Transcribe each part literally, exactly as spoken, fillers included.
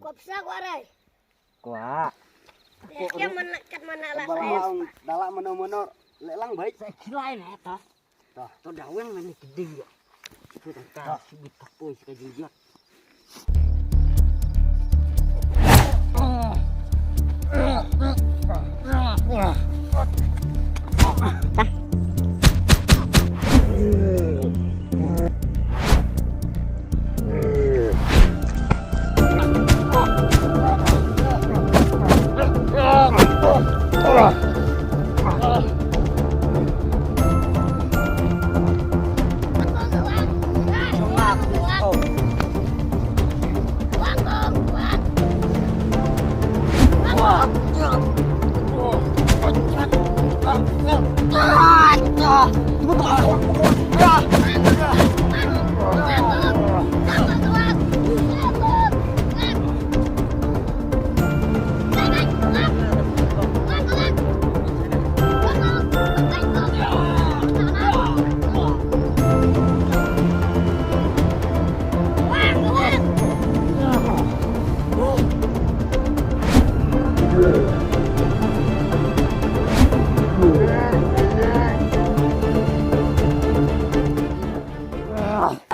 Bapsa ko arai. Kwah. Ya, kia mana kat mana lah. Bala saya. Ong, dala mano mano, lelang baik. Saya kilai na ta. Ta. To da weng na ni keding ya. Kita ka sibit tak poi sika jinjak.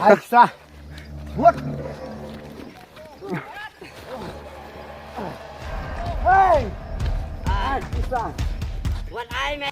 Ai sa. What? Hey! Ai sa. What I